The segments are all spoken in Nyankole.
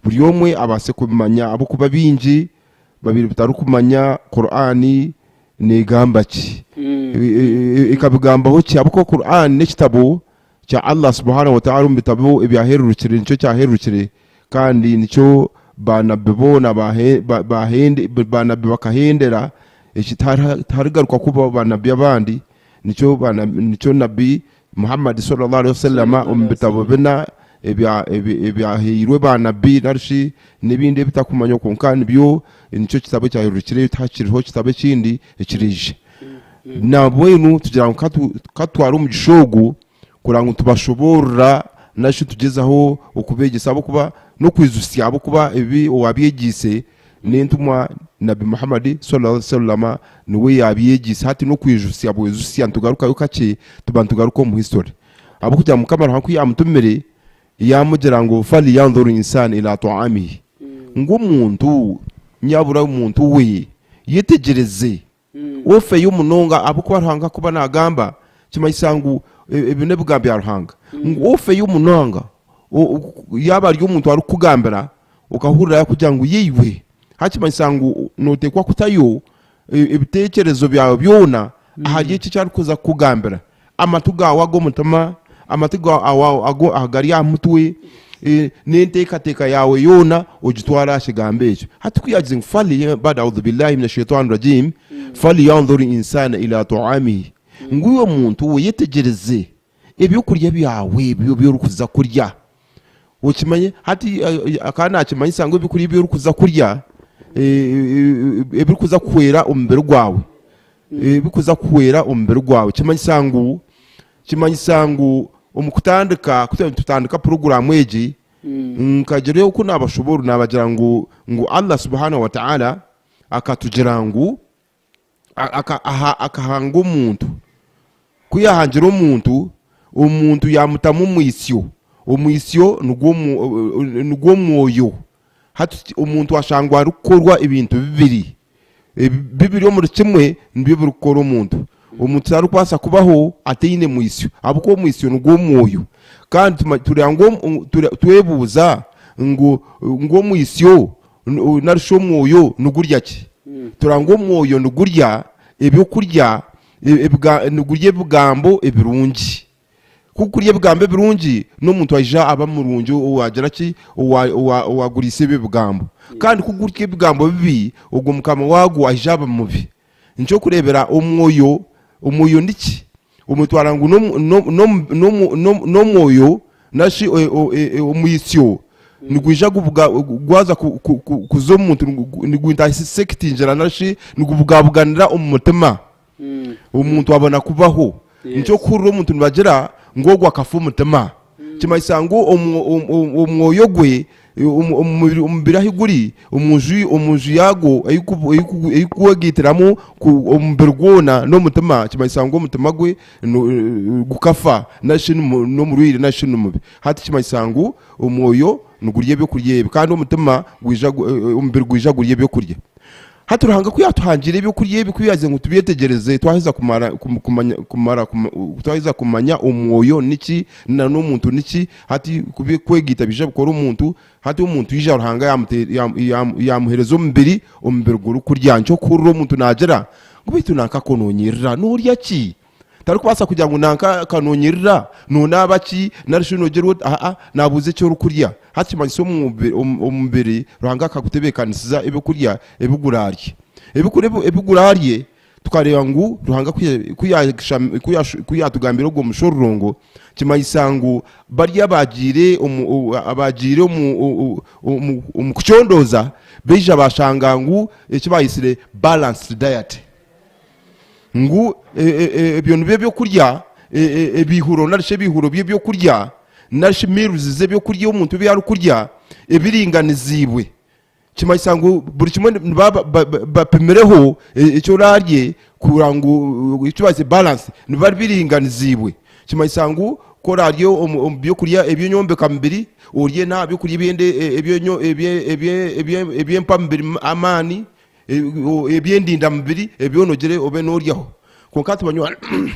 buri omwe abaase kubimanya ahabw'okuba baingi babaire batarikumanya Kur'ani negamba ki, ekabigambaho ki ahabw'okuba Kur'ani n'ekitabo kya Allah subhanahu wa ta'ala omu bitabo ebyahererukire nikyo kyahererukire kandi nikyo baanabbi boona baanabbi bakahendera eki tiharigaruka kubaho baanabbi abandi nikyo nikyo nabbi Muhammad sallallahu alaihi wasallam omu bitabo bina ebyahairwe baanabbi nari shi n'ebindi ebitakumanywa kwonka nibyo nikyo kitabo ekyahererukire tihakiriho kitabo ekindi ekiriija. Nambwenu tugira ngu katutware omugisha ogu kureba ngu nitubashoboorora nari shi tugyezaho okubeegyesa ahabw'okuba n'okwijutsya ahabw'okuba ebi owaabyegyeise n'entumwa Nabbi Muhammad swalla Alaihi wasallama niwe yaabyegyeise hati n'okwijutsya bwijutsya nitugarukayo kakye tuba nitugaruka omu history ahabw'okugira ngu Mukama Ruhanga ku yaamutumire yaamugira ngu faliyandhuru insaani ila twaamihi ngu omuntu nyabura omuntu we yetegyereze Ofeyo munonga ahabw'okuba Ruhanga kuba naagamba kimanyisa ngu ebi n'ebigambo bya Ruhanga. Ngu ofeyo munonga yaaba ari omuntu arikukugambira okahurira yaakugira ngu yeiwe hakimanyisa ngu nooteekwa kutayo ebiteekyerezo byawe byona ahari eki eki arikuza kukugambira. Amatu gaawe ag'omutima, amatu gaawe agari aha mutwe, n'enteekateeka yaawe yoona ogitware aha kigambo ekyo. Hati ku yaagize ngu fali bada audhu billahi mina shaitani rajim faliyandhuri insana ila tuamihi ngu iwe muntu we yetegyereze ebyokurya byawe ebyo ebi orikuza kurya okimanye hati akaba naakimanyisa ngu ebyokurya ebi orikuza kurya ebirikuza kuhwera omubiri gwawe ebirikuza kuhwera omubiri gwawe. Kimanyisa ngu kimanyisa ngu omu kutandika ku twabaire nitutandika puroguraamu egi, nkagira oku naabashoboorora naabagira ngu ngu Allah subhanahu wa ta'ala akatugira ngu akahanga omuntu. Ku yaahangire omuntu, omuntu yaamutamu omwitsyo. Omwitsyo nigwo nigwo mwoyo. Hati omuntu ashangwa arikukorwa ebintu bibiri. Bibiri omuri kimwe nibyo birikukora omuntu. Omuntu tarikubaasa kubaho ataine mwitsyo ahabw'okuba omwitsyo nigwo mwoyo. Kandi tureba ngu twebuuza ngu omwitsyo nari shi omwoyo nigurya ki? Tureba ngu omwoyo nigurya ebyokurya, nigurya ebigambo ebirungi. Ku kurya ebigambo ebirungi, n'omuntu aija aba murungi owaagira ki? Owaaguriisa ebyo bigambo. Kandi ku gurya ebigambo bibi, ogwo mukama waagwo aija aba mubi. Nikyokureebera omwoyo, omwoyo niki? Omwoyo twara ngu n'omwoyo nari shi omwitsyo nigwija gwaza kuza omu muntu niguintasekitingira nari shi nigubugabuganira omu mutima. Omuntu abona kubaho. Nikyo okuhurira omuntu nibagira ngu ogu akafa omutima. Kimanyisa ngu omwoyo gwe omubiri ahu guri omu nju yagwo ei kwegaitiramu omubiri gwona n'omutima kimanyisa ngu omutima gwe gukafa nari shi n'omurwaire nari shi ni mubi. Hati kimanyisa ngu omwoyo nigurya ebyokurya ebi kandi omutima omubiri gwija gurya ebyokurya. Hati Ruhanga ku yaatuhangire ebyokurya ebi, ku yaagizire ngu tubyetegyereze, twaheza kumara, kum- kumanya, kumara, kuma- twaheza kumanya omwoyo niki na n'omuntu niki, hati kubi- kwegaita biija bikora omuntu, hati omuntu yaija Ruhanga yaamute- yaam- yaam- yaamuheereza omubiri, omubiri gurikurya. Nikyo orikuhurira omuntu naagira ngu beitu nanka konoonyerera, noorya ki? Tarikubaasa kugira ngu nanka akanoonyerera, noonaaba ki, nari shi noogira ota, aa, naabuuza eki orikurya. Hati kimanyisa omubiri Ruhanga akagutebeekanisiza ebyokurya ebi guraarye. Ebyokurya ebi guraarye, tukareeba ngu Ruhanga ku yaatugambire ogwo mushororongo, kimanyisa ngu bariya abaagiire abaagiire omu kucondooza, baija baashanga ngu eki baayetsire balanced diet. Ngu ebyo nibyo ebyokurya, ebiihuro nari shi ebiihuro by'ebyokurya nari shi meals z'ebyokurya omuntu ebi arikurya ebiringaniziibwe. Kimanyisa ngu buri kimwe nibaba bapimireho eki oraarye kureba ngu eki baayeta balance nibiba biringaniziibwe. Kimanyisa ngu ku oraarye omu byokurya eby'enyombekamubiri, orye n'aha byokurya eby'empamubiri amaani, Eby'endindamubiri ebi onogire obe nooryaho. Kwonka hati banywani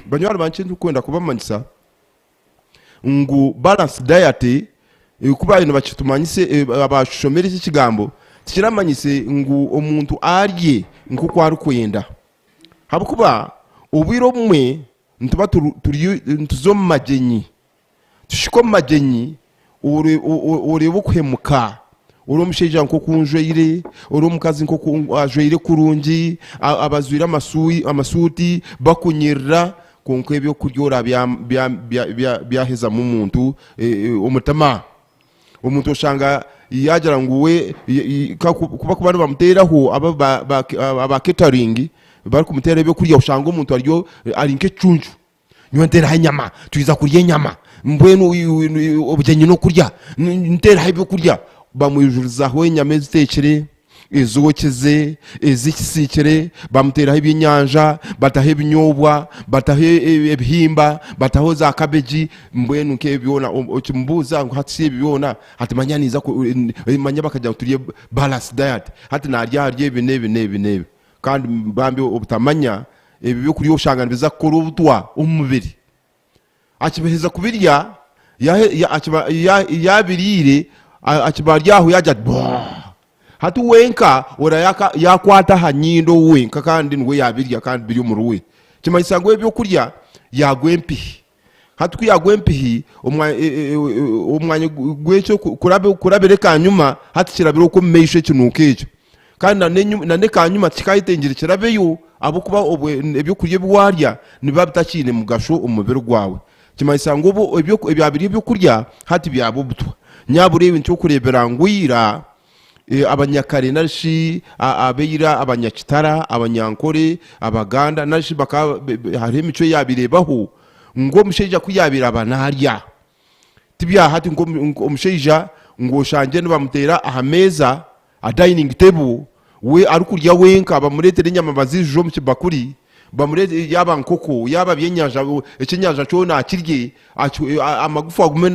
bangye eki ndikwenda kubamanyisa ngu balanced diet Ku baabaire nibakitumanyisa, abaashomire eki ekigambo, tikiramanyise ngu omuntu arye nk'oku arikwenda. Ahabw'okuba obwire obumwe nituba turi nituza omu magyenyi, tuhika omu magyenyi oreeba okuhemuka, ori omushaija nk'oku njwaire, ori omukazi nk'oku ajwaire kurungi, abajwaire amasuuti bakunyirira, kwonka ebyokurya oraba byahezamu omuntu omutima. Omuntu oshanga yaagira ngu we ku barikuba nibamuteeraho aba catering barikumuteeraho ebyokurya oshanga omuntu ariyo ari nk'ekicuncu. Nyowe nteeraho enyama, twija kurya enyama, mbwenu obugyenyi n'okurya, nteeraho ebyokurya. Bamwijurizaho enyama eziteekire, ezookize, ezisiikire, bamuteeraho ebyenyanja, bataho ebinyoobwa, bataho ebihimba, bataho za kabegi, mbwenu nk'ebyo byona okimubuuza ngu hati shi ebi byona, hati manya ninza manya bakagira ngu turye balance diet, hati naarya ahari ebi n'ebi n'ebi n'ebi. Kandi bambi obutamanya ebi byokurya oshanga nibiza kukora obutwa omu mubiri. Akibaheza kubirya, yabiriire akiba ari aho yagira ati bwaa. Hati wenka ora yakwata aha nyindo wenka kandi niwe yabirya kandi biri omuri we. Kimanyisa ngu ebyokurya yagwa empihi. Hati ku yagwa empihi omwanya gwekyo kurabira ekanyuma hati kirabire okwo omu maisho ekinuuko ekyo. Kandi n'ekanyuma tikikayetengire kirabeyo ahabw'okuba ebyokurya ebi waarya nibiba bitakiine mugasho omu mubiri gwawe. Kimanyisa ngu ebyaba biri ebyokurya hati byaba obutwa. Nyabura ebi nikyokureebera ngu ira abanyakare nari shi abaira abanyakitara, abanyankore, abaganda nari shi bakaba hariho emicwe eyaabaire ebaho ngu omushaija ku yaabaire aba naarya tibya hati ngu omushaija ngu oshangye nibamuteera aha meeza aha dining table we arikurya wenka bamureetere enyama baziijuje omu kibakuri bamureetere yaaba nkoko yaaba byenyanja ekyenyanja kyona akirye amagufa agume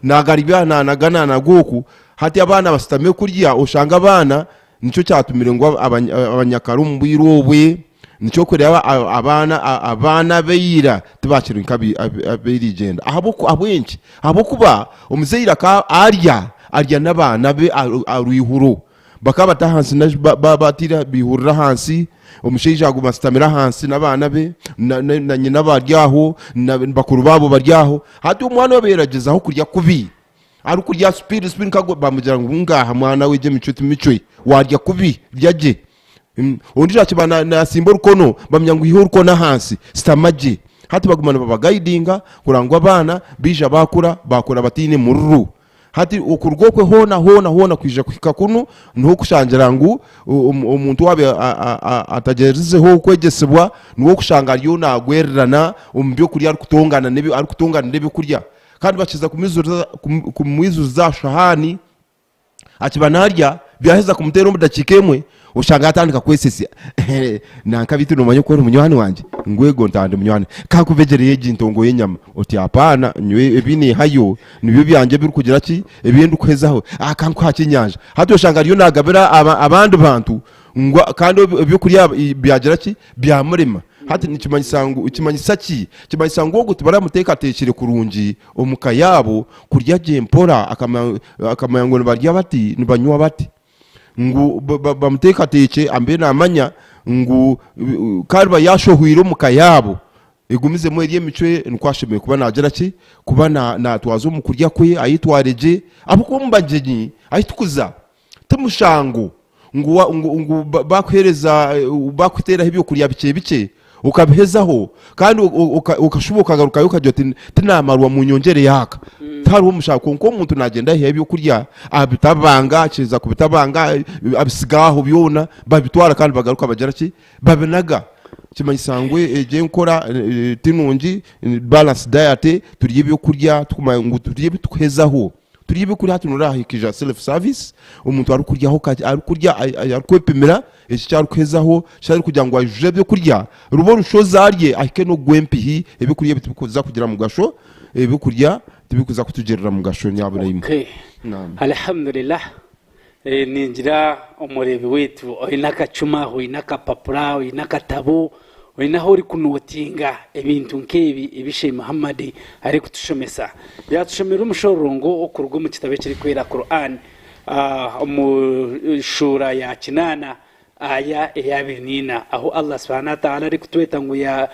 naagarya naanaga naanaga oku hati abaana bashutame kurya oshange abaana nikyo kyatumire ngu abanyakare omu bwire obwe nikyo orikureeba abaana abaana abaira tibakiri nk'ab'erigyenda ahabw'enki? Ahabw'okuba omuzaire akaba arya arya n'abaana be orwihuro bakaba bata ahansi bataire baihurira ahansi omushaija aguma ashutamire ahansi n'abaana be na nyina bari aho na bakuru baabo bari aho hati omwana we abaire agyezaho kurya kubi arikurya speed speed nka bamugira ngu ngaaha mwana we egyo emicwe ti micwe warya kubi rya gye ondiijo akiba naatsimba orukono bamanya ngu iha orukono ahansi shutama gye hati baguma nibabagayidinga kureba ngu abaana baija baakura baakura bataine mururu hati okuruga okwe hoona hoona hoona kwija kuhika kunu niho okushangira ngu omuntu waaba atagyerizeho kwegyesibwa niwe okushanga ariyo naagwererana omu by'okurya arikutongana arikutonganira ebyokurya kandi bakiza kumwizuriza aha shahaani akiba naarya byaheza kumuteera omu dakiika emwe oshanga yatandika kwesesya nanka beitu noomanya ku ori munywani wangye ngu eego nta ndi munywani ka nkuvegyereyo egi ntongo y'enyama oti apaana nyowe ebi niihayo nibyo byangye ebirikugira ki ebi ndikuhezaho ah ka nkuhe aha ky'enyanja hati oshanga ariyo naagabira abandi bantu ngu kandi ebyokurya byagira ki byamurema hati nikimanyisa ngu kimanyisa ki kimanyisa ngu ogwo tibaramuteekateekire kurungi omu ka yaabo kurya gye mpora akamanya ngu nibarya bati nibanywa bati ngu bamuteekateekye ambe naamanya ngu ku ariba yaashohwire omu ka yaabo egumizemu eri emicwe nikwo ashemereire kuba naagira ki kuba naatwaza omu kurya kwe ayetware gye ahabw'okuba omu bagyenyi ahu turikuza Ti mushango ngu ngu bakuheereza bakuteeraho ebyokurya bikye bikye okabihezaho kandi okashuba okagarukayo okagira oti tinamarwa munyongyereyo aka. Tihariho mushango kwonka omuntu nagyenda ayihayo ebyokurya abitabanga akiheza kubitabanga abisiga aho byona babitwara kandi bagaruka bagira ki babinaga. Kimanyisa ngu egyo enkora ti nungi balance diet turye ebyokurya tukumanya ngu turye ebitukuhezaho. Turye ebyokurya hati noreeba haija self service omuntu arikuryaho kakye arikurya arikwepimira eki eki arikuhezaho eki arikugira ngu aijuje ebyokurya rube orushozi arye ahike n'okugwa empihi ebyokurya ebi tibikuza kugira mugasho ebyokurya tibikuza kutugirira mugasho nyabura imwe. Okay. Alhamdulillah. Eh, ningira omureebi waitu oine akacuma, oine akapapura, oine akatabo, Oine ahu orikunootinga ebintu nk'ebi ebi Sheikh Muhammad arikutushomesa. Yaatushomera omushororongo okuruga omu kitabo ekirikwera Quran omu shuura ya kinaana aya eya abiri n'eina ahu Allah subhanahu wa ta'ala arikutweta ngu ya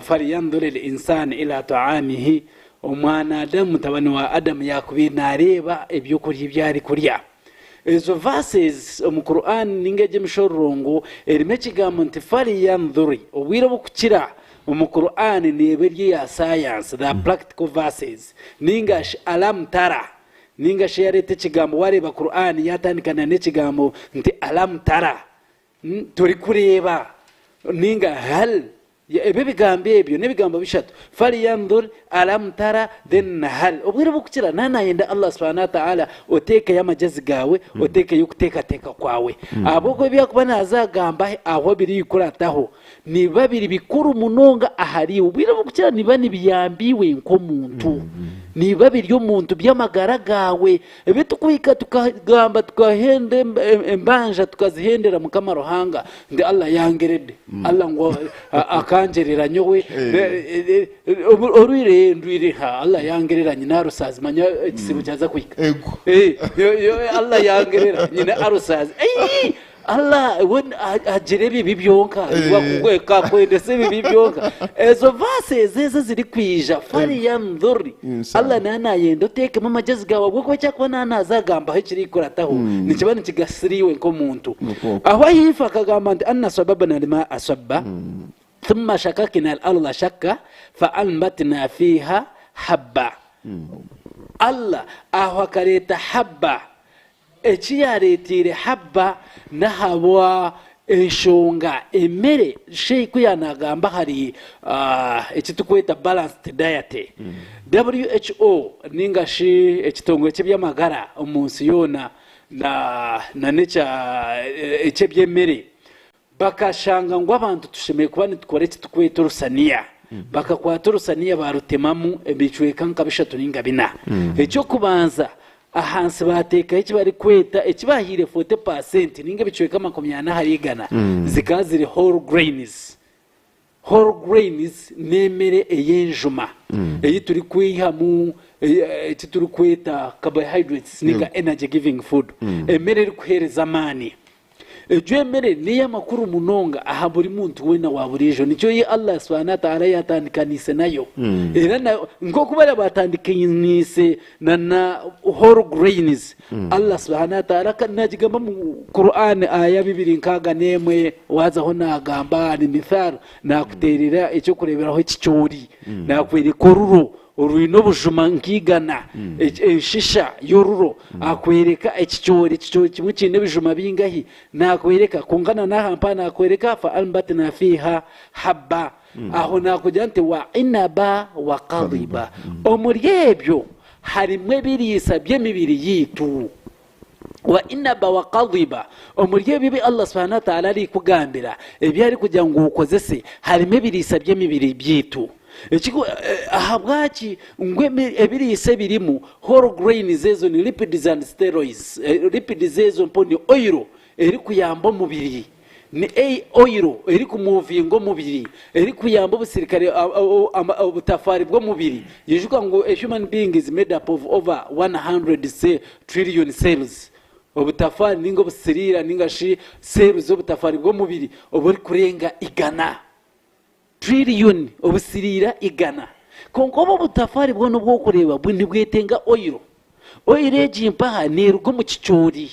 falyanzur al-insan ila ta'amihi omwana Adamu mutabani wa Adamu yaakubaire naareeba ebyokurya ebi arikurya. Ezo verses omu Quran ninga egyo emishororongo erimu ekigambo nti faliyandhuri obwire obukukira omu Quran neeba eri eya science, the practical verses, ninga shi alam tara ninga shi yareeta ekigambo wareeba Quran yatandika na n'ekigambo nti alam tara torikureeba ninga hal Ebyo ebigambo ebyo n'ebigambo bishatu, Falyanzur, alam tara, then na hal. Obwire obukukira na nayenda Allah subhanahu wa ta'ala oteekeyo amagyezi gaawe, oteekeyo okuteekateeka kwawe. Ahabw'okuba ebi arikuba naaza agamba aho ebirikukurataho nibiba biri bikuru munonga ahariiwe. Obwire obukukira nibiba nibiyamba iwe nk'omuntu. Nibiba biri omuntu by'amagara gaawe. Ebi tukuhika tukagamba tukahenda embanja tukazihendera Mukama Ruhanga nti Allah yangeredde Allah ngu akangerera nyowe orwire ndwire ha Allah yangerera nyine arusazi manya ekisibo kyaza kuhika Allah yangerera nyine arusazi Allah we agira ebibi byonka kakwendesa ebibi byonka ezo verses ezo ezirikwija falyanzuri Allah naaba nayenda oteekemu amagyezi gaawe ahabw'okuba eki arikuba naaba naaza agambaho ekirikukurataho nikiba nikigasira iwe nk'omuntu aho ahaifo akagamba nti anna swababna almaa swabba thumma shakakina al-ardha shakka fa anbatna fiiha habba Allah aho akareeta habba Eki yaareeteire Habba n'ahabwa enshonga emere Sheikh ku yaanagamba ahari eki turikweta balanced diet. WHO ninga shi ekitongore ky'eby'amagara omu nsi yoona na n'ekya eky'eby'emere Bakashanga ngu abantu tushemereire kuba nitukora eki turikweta orusaniya. Bakakwata orusaniya baarutemamu ebicweka nka bishatu nainga bina. Eky'okubanza, ahansi baateekaho eki barikweta eki baahaire 40% nainga ebicweka 40 ahari igana zikaba ziri whole grains. Whole grains n'emere ey'enjuma ei turikwihamu eki turikweta carbohydrates ninga energy giving food, emere erikuheereza amaani. Egyo emere n'ey'amakuru munonga aha buri muntu weena wa buriijo. Nikyo ei Allah subhanahu wa ta'ala yaatandikaniise nayo. Era na nk'oku bariya baatandikaniise na na whole grains, Allah subhanahu wa ta'ala ka naagigamba omu Qur'an aya 261 waazaho naagamba ahari Mithal naakuteerera eky'okureeberaho ekicoori, naakworeka oruro. Orwine obujuma nk'eigana, enshisha y'oruro, akwereka ekicoori, ekicoori kimwe kiine ebijuma bingahi, nakwereka, kwonka na n'aha mpaha nakwereka fa ambatna fiiha habba, aho nakugira nti wa inaba wa qadiba, omuri ebyo harimu ebiriisa by'emibiri yaitu. Wa inaba wa qadiba, omuri ebyo ebi Allah subhanahu wa ta'ala arikugambira, ebi arikugira ngu okozese, harimu ebiriisa by'emibiri byaitu. Ahabwaki ngu ebiriisa ebirimu whole grains ezo ni lipids and steroids, lipids ezo mpo ni oil erikuyamba omubiri. Ni oil erikumuvinga omubiri, erikuyamba obusirikare, obutafaari bw'omubiri. Ijuka ngu a human being is made up of over 100 trillion cells. Obutafaari ninga obusiriira ninga shi cells z'obutafaari bw'omubiri oburikurenga igana. Trillion, obusiriira igana. Kwonka obu obutafaari bwona obu orikureeba nibwetenga oil. Oil egi mpaha neeruga omu kicoori.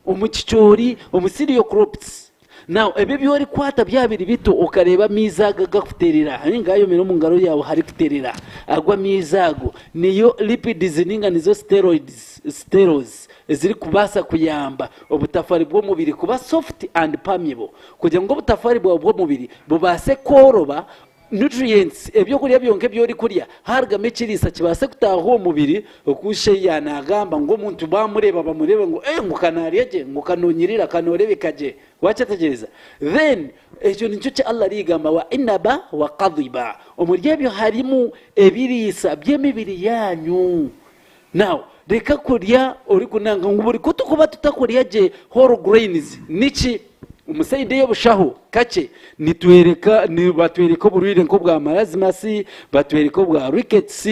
Omu kicoori, omu cereal crops. Now ebyo ebi orikwata byaba biri bito okareeba amaizi ago agakuterera ninga gayomire omu ngaro yaawe harikuterera, ago amaizi ago niyo lipids ninga nizo steroids, sterols ezirikubaasa kuyamba obutafari bw'omubiri kuba soft and permeable kugira ngu obutafari bwawe bw'omubiri bubaase kworoba Nutrients, ebyokurya byonka ebi orikurya harugamu ekiriisa kibaase kutaaha omu mubiri, oku Sheya naagamba ngu omuntu baamureeba bamureebe ngu eh ngu ka naarya gye, ngu ka noonyirira, ka nooreebeka gye. Waakyetegereza? Then ekyo nikyo ki Allah arikugamba wa inaba wa qadiba, omuri ebyo harimu ebiriisa by'emibiri yaanyu. Now reka kurya orikunanka ngu buri ku turikuba tutakurya gye whole grains niki? Omu sayidi ey'obushaho kakye nitwereka nibatwereka oburwaire nk'obwa marasmus, batwereka obwa rickets,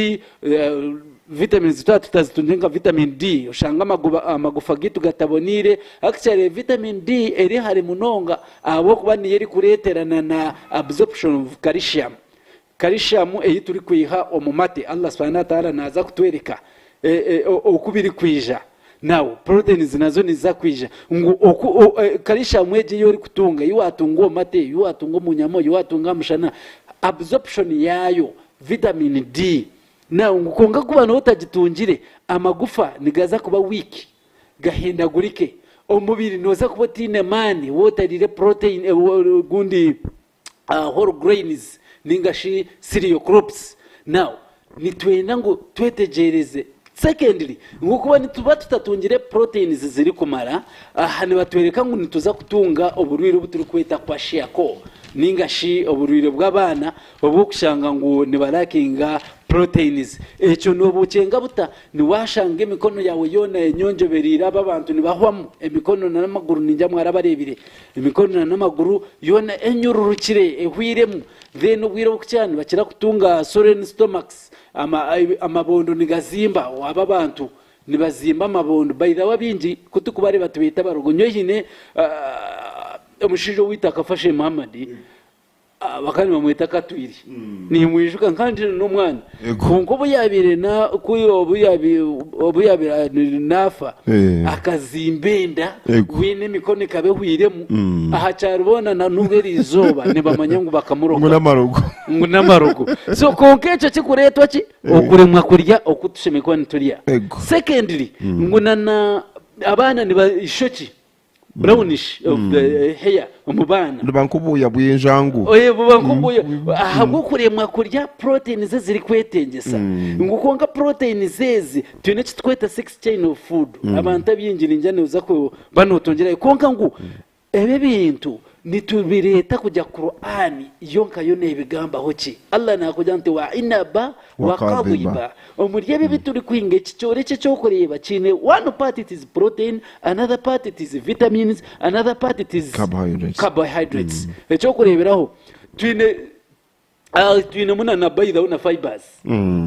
vitamins twaba tutazitungire nka vitamin D oshanga amaguba amagufa gaitu gataboniire. Actually vitamin D eri hare munonga ahabw'okuba niyo erikureeterana na absorption of calcium. Calcium ei turikwiha omu mate, Allah subhanahu wa ta'ala naaza kutwereka oku birikwija. Now proteins nazo niziza kwija ngu oku calcium egi ei orikutunga, ei waatunga omu mate, ei waatunga omu nyama, ei waatunga aha mushana, absorption yaayo vitamin D. Now ngu kwonka kuba nooba otagitungire, amagufa nigaza kuba weak, gahindagurike, omubiri nooza kuba otaine maani waaba otariire protein gundi whole grains ninga shi cereal crops. Now nitwenda ngu twetegyereze. Secondly, ngu kuba nituba tutatungire proteins zirikumara, aha nibatwereka ngu nituza kutunga oburwaire obu turikweta kwashiorkor ninga shi oburwaire bw'abaana obw'okushanga ngu nibarakinga proteins. Ekyo nobukyenga buta? Niwashanga emikono yaawe yoona enyonjobereire aba abantu nibahwamu emikono n'amaguru ningira mwarabareebire. Emikono n'amaguru yoona enyururukire ehweiremu then obwire obukukira nibakira kutunga swollen stomachs amabondo nigazimba aba abantu nibazimba amabondo by the way abaingi ku turikubareeba tubeeta abarogo nyowe haine omushaija owaitu akafa Sheikh Muhammad Bakaba nibamweta Katwire. Nimwijuka nkaba ndi n'omwana. Ego. Kwonka obu yaabaire na- ku obu yaabi- obu yaabaire naafa, Eh. akazimba enda, Ego. weena emikono ekaba ehweiremu. Aha kyaro boona na n'obu eri izooba nibamanya ngu bakamuroga. Ngu n'amarogo. Ngu n'amarogo. So kwonka ekyo kikureetwa ki? Okuremwa kurya oku tushemereire kuba niturya. Ego. Secondly, ngu na na abaana niba ishokye. brownish of the hair omu baana. Niba nk'obwoya bw'enjangu. Oye buba nk'obwoya ahabw'okuremwa kurya proteins ezirikwetengyesa. Ngu kwonka proteins ezi twine eki turikweta six chain of food. Abantu abaingi ningira nooza kuba nootungirayo kwonka ngu ebi ebintu nitubireeta kujya Qur'an yo nka yo neebigambaho ki? Allah naakugira nti wa inaba wa qadhiba. Omuri ebi ebi turikuhinga ekicoori eki eky'okureeba kiine one part it is protein, another part it is vitamins, another part it is Carbohydrates. carbohydrates. Eky'okureeberaho twine ah, twinemu na na by the way na fibers.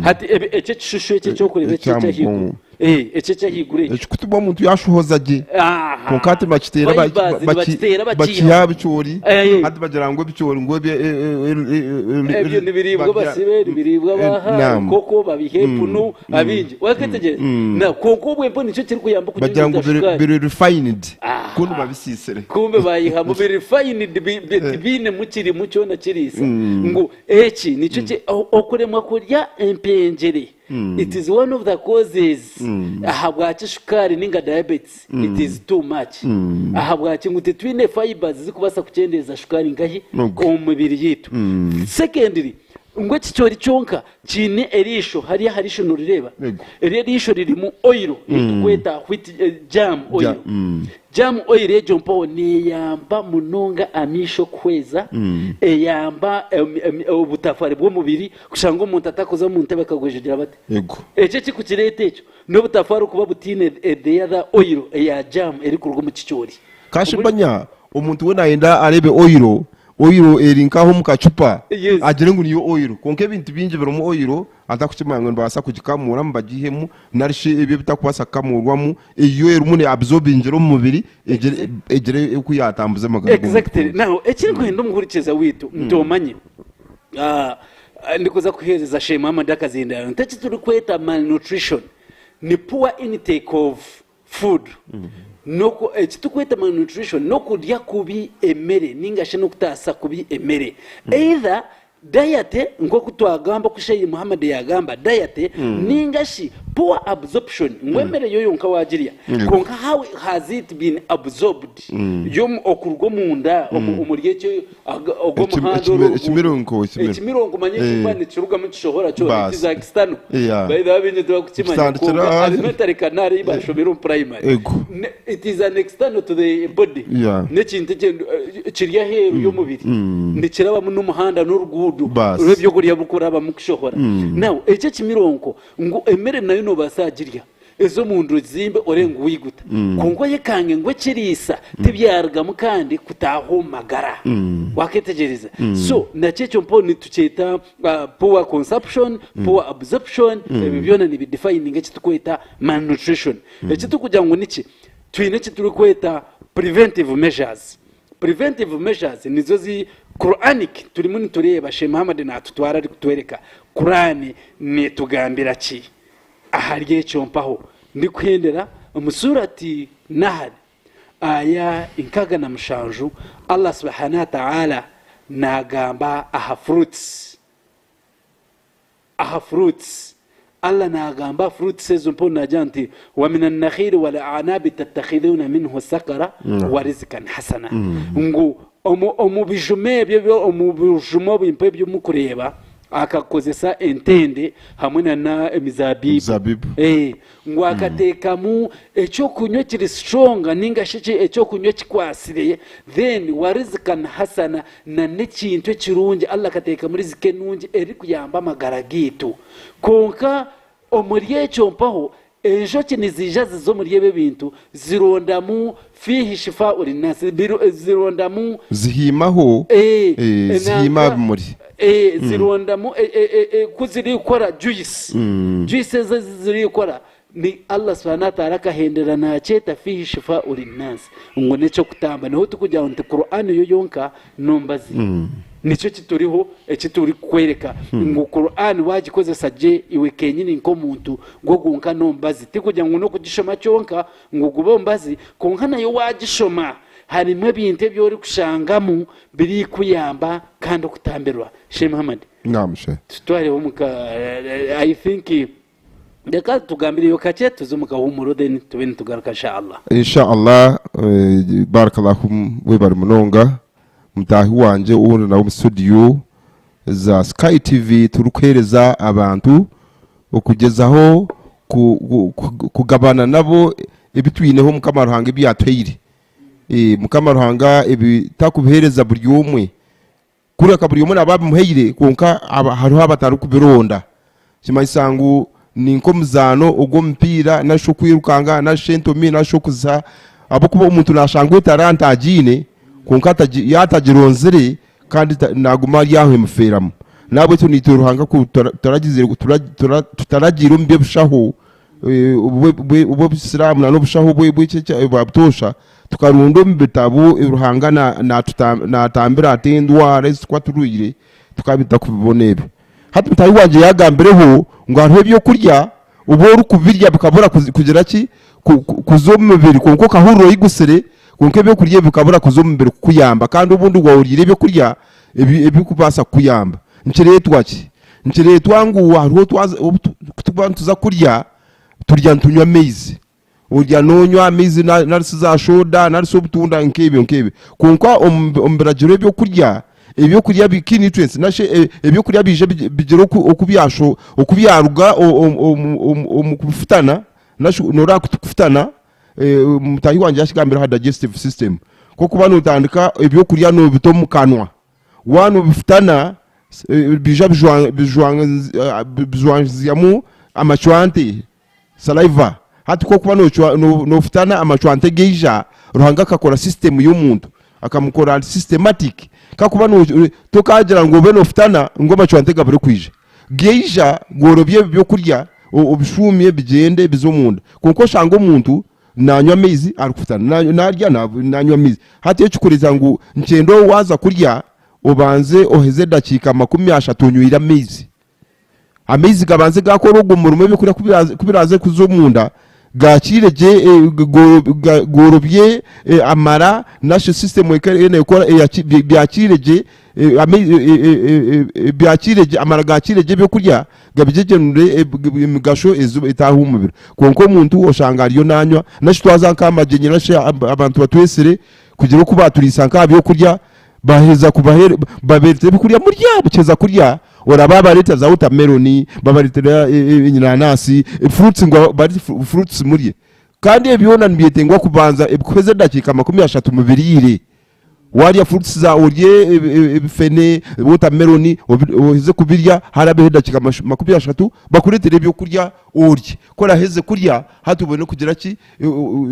Hati ebi- eki ekishushu eki eky'okureeba eki Ekya eky'ahaiguru. mugongo. Eh, eki eky'ahaiguru ekyo. Ekikutuma omuntu yashohoza gye. Aha. Kwonka hati bakiteera ba- Fibers baki- nibakiteera bakiiha. bakiiha aha bicoori. Eh. Hati bagira ngu ebicoori ngu ebye- e- e- e- e- Ebyo nibiriibwa bagira- abasibe, nibiriibwa Eh, abaha, naam. enkoko, babiha empunu, abaingi. Waketegereza? Na kwonka obwo empunu nikyo kirikuyamba Bagira kugira ngu ngu biri shukaari. biri refined. Aha. Kunu babisiisire. Kumbe bayihamu biri refined bi- bi- tibiinemu kirimu kyona kiriisa. Ngu eki nikyo ki- o- okuremwa kurya empengyere it is one of the causes ahabwaki shukaari ninga diabetes it is too much. Ahabwaki ngu titwine fibers zikubaasa kukyendeeza shukaari nkahi Ogwe. omu mibiri yaitu. Secondly, ngu ekicoori kyonka kiine eriisho hariya aha riisho norireeba? Ego. Eri eriisho ririmu oil ei turikweta wheat germ oil. Ja-. Germ oil egyo mpaho neeyamba munonga amaisho kuhweza, eyamba obutafaari bw'omubiri kushanga omuntu atakuza omu ntebe akagwejegyera bati. Ego. Ekyo ekirikukireeta ekyo n'obutafaari okuba butaine the other oil eya germ erikuruga omu kicoori. Kashi Omuri- manya omuntu weena ayenda areebe oil, oil eri nk'aho omu kacupa Yes. agire ngu niyo oil kwonka ebintu bingi birimu oil atarikukimanya ngu nibabaasa kugikamuramu bagihemu nari shi ebyo ebitakubaasa kukamurwamu eyo erimu ne absorbingira omu mubiri egire egire oku yaatambuza amagara g'omuntu. Exactly. Now, ekirikwenda omuhurikiza waitu nti omanye ah, ndikuza kuheereza Sheikh Muhammad akazindaaro nti eki turikweta malnutrition ni poor intake of food N'oku eki turikweta malnutrition n'okurya kubi emere ninga shi n'okutaasa kubi emere. Either diet nk'oku twagamba oku Sheikh Muhammad yaagamba diet ninga shi poor absorption ngu emere yo yonka waagirya kwonka how has it been absorbed yo okuruga omunda omuri ekyo Aga- ogwo Ekim- omuhanda ekime- oru oruguuto. ekimironko, ekimiro. Ekimironko manya Eh. ekikuba nikirugamu nikishohora kyona Baasi. it is external. Yeah. By the way abaingi tibakukimanya Kitandikira kwonka aha. alimentary canal ei bashomire omu primary. Ego. Ne- It is an external to the body. Yeah. N'ekintu ekye- eh, kiri aheeru y'omubiri. Nikirabamu n'omuhanda n'oruguudo Baasi. rw'ebyokurya bikurabamu kushohora. Now ekyo ekimironko ngu emere nayo noobaasa kugirya. Ez'omu ruzimbe ore ngu waiguta. Kwonka oyekange ngu ekiriisa tibyarugamu kandi kutaaha omu magara. Wakeetegyereza? So nakyo ekyo mpaho nitukyeta poor consumption, poor absorption, ebyo byona nibi defininga eki turikweta malnutrition. Eki turikugira ngu niki? Twine eki turikweta preventive measures. Preventive measures nizo zi Qur'anic turimu nitureeba Sheikh Muhammad natutwara arikutwereka Qur'an netugambira ki ahari ekyo mpaho ndikuhendera omu Surat Nahl aya 67 Allah subhanahu wa ta'ala nagamba aha fruits. Aha fruits. Allah naagamba aha fruits ezo mpaho naagira nti, Wa mina nakhili wal a'naabi tattakhidhuuna minhu sakara wa rizikan hasana. Ngu omu omu bijuma ebyo ebyo omu bijuma obu mpaho ebi mukureeba akakozesa entende hamwe na na emizaabibu. Emizaabibu. Eh, ngu akateekamu eky'okunywa ekiri strong ninga shi eky'okunywa ekikwatsire then wa rizikan hasana Na n'ekintu ekirungi, Allah akateekamu riziki enungi erikuyamba amagara gaitu. Kwonka omuri ekyo mpaho, enjoki niziija ziza omuri ebyo ebintu zirondamu fiihi shifaa'u linnaasi, zirondamu. Zihiimaho, zihiima aha bimuri. Zirondamu ku zirikukora juice, juice ezo ezi zirikukora Ni Allah subhanahu wa ta'ala akahendera nakyeta fiihi shifa'u linnaasi ngu nekyokutamba niho tukugira ngu nti Qur'an yo yonka nombazi nikyo ekituriho ekiturikukwereka ngu Qur'an wagikozesa gye iwe kenyini nkomuntu gwo gwonka nombazi tikugira ngu nokugishoma kyonka ngu gube ombazi kwonka nayo wagishoma harimu ebintu ebi orikushangamu birikuyamba kandi okutambirwa Sheikh Muhammad Naam Sheikh. Tutwareho omuka I think Reka tugambireyo kakye tuze omu kahuumuro then tube nitugaruka insha Allah. Insha Allah barakallahu webare munonga mutaahi wangye ou ndi nawe omu studio za Sky TV turikuheereza abantu okugyezaho kugabana nabo ebi twineho Mukama Ruhanga ebi yatuhaire. Mukama Ruhanga ebi takubiheereza buri omwe. Kureka buri omwe naaba abimuhaire kwonka hariho abatarikubironda. Nikimanyisa ngu ni nk'omuzaano ogw'omupiira nari shi okwirukanga nari shi entomi nari shi okuziha ahabw'okuba omuntu naashangwa etalanta agiine kwonka yaaba atagironzire kandi naaguma ari aho emufeeramu. Nahabwekyo naitwe Ruhanga ku tutaragiire omu by'obushaho obw'obusiraamu nana obushaho bwa butoosha tukarunda omu bitabo Ruhanga naatambira ata endwara ezi turikuba turwaire tukaba tutakubibona ebyo. Hati mutaahi wangye yaagambireho ngu hariho ebyokurya obu orikubirya bikabura kugira ki kuza omu mubiri kwonka okahurira oyigutsire kwonka ebyokurya ebi bikabura kuza omu mubiri kukuyamba kandi obundi waaba oriire ebyokurya ebirikubaasa kukuyamba. Nikireetwa ki? Nikireetwa ngu hariho obu turikuba nituza kurya turya nitunywa amaizi. Orya noonywa amaizi nari shi za soda nari shi obutunda nk'ebyo nk'ebyo. Kwonka omu biragiro ebyokurya, ebyokurya bi key nutrients nari shi ebyokurya biija bigira oku byaruga omu kufutana nari shi noreeba ku tukufutana mutaahi wangye yaakigambire aha digestive system, ku orikuba nootandika ebyokurya noobita omu kanwa. Waaba nobifutana biija bijwanzyamu amacwante, saliva. Hati ku orikuba nofutana amacwante gaija, Ruhanga akakora system y'omuntu, akamukora ari systematic. Kakuba tokagira ngu obe nofutana ngu amacwante gabure kwija. Gaija gorobya ebi byokurya obishuumye bigyende bize omunda. Kwonka oshanga omuntu Nanywa amaizi arikufutana, narya nanywa amaizi. Hati ekikureetera ngu nikyenda waaza kurya obanze oheze edakiika 30 onywire amaizi. Amaizi gabanze gaakora ogwo murimo ebyokurya ku biraaze kuza omunda gaakiire gye goorobye amara nari sisitemu yoona ekora byakiire gye byakiire gye amara gaakiire gye ebyokurya gabigyenure emigasho etaaha omu mubiri. Kwonka omuntu oshanga ariyo nanywa, nari twaza nk'aha magyenyi nari shi abantu batwetsire kugira oku baaturiisa nk'aha byokurya, baaheza kubahe babeeretera ebyokurya murya, mukiheza kurya oraba babareetera za wotameroni, babareetera enanasi, fruits ngu barye fruits murye. Kandi ebyo byona nibyetengwa kubanza kuheza edakiika 30 mubiriire. Waarya fruits zaawe orye ebifene, watermelon, oheze kubirya harabeho edakiika 30 bakureetere ebyokurya orye. Ku oraheze kurya hati obone kugira ki,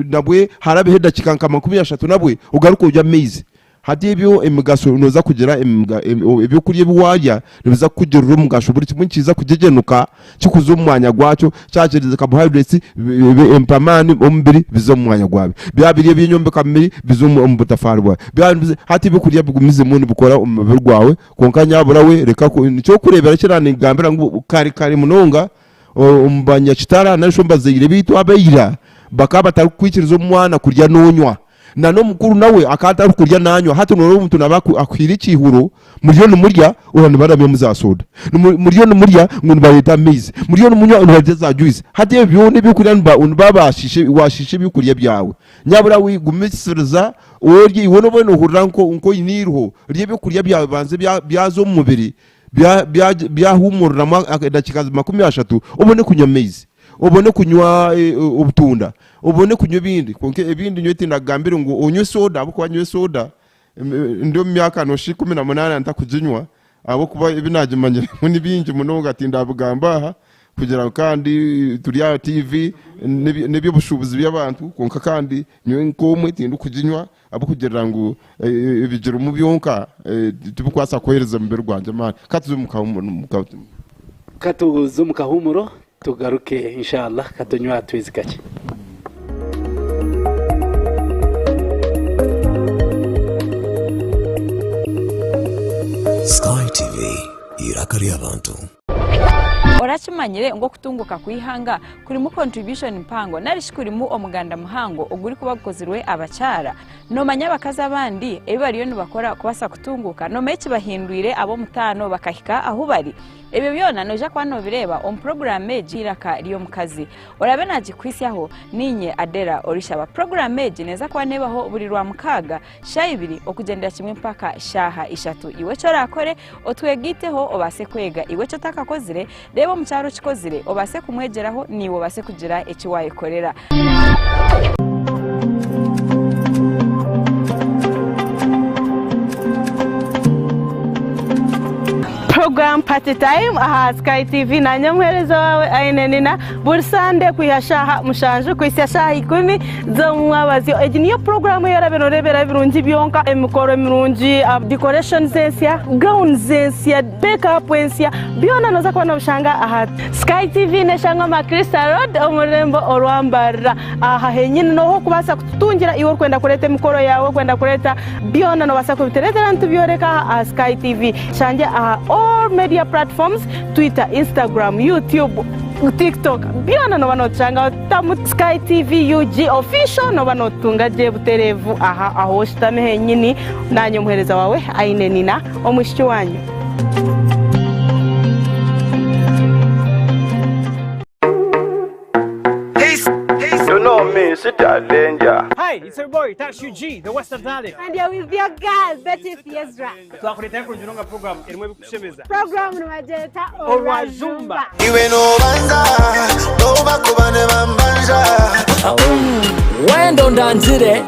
nabwe harabeho edakiika nka 30 nabwe ogaruke orye amaizi. Hati ebyo emigasho noza kugira ebyokurya ebi warya nibiza kukugirira omugasho buri kimwe nikiza kugyegyenuka kikuze omu mwanya gwakyo kyakirize carbohydrates bibe empamaani omubiri bize omu mwanya gwabyo byaba biri eby'enyombeka mubiri bize omu butafaari bwawe byaba nibiza hati ebyokurya bigumizemu nibikora omu mubiri gwawe kwonka nyabura we reka nikyokureebera ekiranigambira ngu kare kare munonga omu banyakitara nari shi omu bazaire baitu aba ira bakaba batarikwikiriza omwana kurya n'onywa. Na n'omukuru nawe akaba atarikurya nanywa. Hati noreeba omuntu naba akuhaire ekiihuro, muriyo nimurya oraba nibaramyamu za soda. Muriyo nimurya ngu nibareeta amaizi. Muriyo nimunywa nibareeta za juice. Hati ebyo byona ebyokurya niba bashiisha washiisha ebyokurya byawe. Nyabura we gumisiriza orye iwe noba nohurira nk'oine eiriho, rya ebyokurya byawe bibanze byaza omu mubiri, byahuumuriramu edakiika 30 obone kunywa amaizi. Obone kunywa obutunda, obone kunywa ebindi. Kwonka ebindi nyowe tindakugambire ngu onywe soda ahabw'okuba nyowe soda ndi omu myaka noshusha 18 ntakuginywa ahabw'okuba ebi naagimanyiremu ni bingi munonga tindabigamba aha kugira ngu kandi turi aha TV n'eby'obushuubuzi by'abantu kwonka kandi nyowe nk'omwe tindikuginywa ahabw'okugira ngu ebigirimu byonka tibikubaasa kuheereza mubiri gwangye amaani. Ka tuze omu kahuumuro. Ka tuze omu kahuumuro tugaruke inshallah ka tunywe aha twizi kakye. Sky TV, eiraka ry'abantu. Orakimanyire ngu okutunguka kw'eihanga kurimu contribution mpango narishi kurimu omuganda muhango ogurikuba gukozirwe abakyara? Nomanya abakazi abandi ebi bariyo nibakora kubaasa kutunguka? Nomanya ekibahindwire ab'omutaano bakahika ahu bari? Ebyo byona noija kuba nobireeba omu puroguraamu egi Eiraka ry'Omukazi. Oraabe naagikuhitsyaho, niinye Adela Orishaba. Puroguraamu egi neeza kuba neebaho buri Rwamukaaga shaaha ibiri okugyendera kimwe mpaka shaaha ishatu. Iwe eki oraakore, otwegaiteho obaase kwega. Iwe eki otakakozire, reeba omukyara okikozire obaase kumwegyeraho naiwe obaase kugira eki waayekorera. Program Party Time aha Sky TV nanye omuhereza wawe Aine Nina buri Sande kwiha shaaha mushanju kuhitsya shaaha ikumi z'omumwabazyo. Egi niyo puroguramu ei orabe noreeberaho ebirungi byonka, emikoro mirungi, decorations ensya, gowns ensya, make up ensya, byona noza kuba nobishanga aha Sky TV neshangwa Macrista Road omu rurembo orwa Mbarara. Aha henyini noho okubaasa kututungira iwe orikwenda kureeta emikoro yaawe, orikwenda kureeta byona nobaasa kubitureetera nitubyoreka aha aha Sky TV. Tushangye aha all media platforms, Twitter, Instagram, YouTube, TikTok byona noba notushangaho tamu Sky TV UG official noba notutunga gye butereevu aha ahu oshutami henyini. Naanye omuheereza waawe Aine Nina omwishiki waanyu. You know me, City Danger. Hi, it's your boy Tash UG, the Western Talent. And you're with your girl, Betty Fiezra. Twakureetera kurungi nga program erimu ebikushemeza. Program nibagyeta Orwajumba. Iwe nobanza nobakuba nibambanja. Wendo ndangire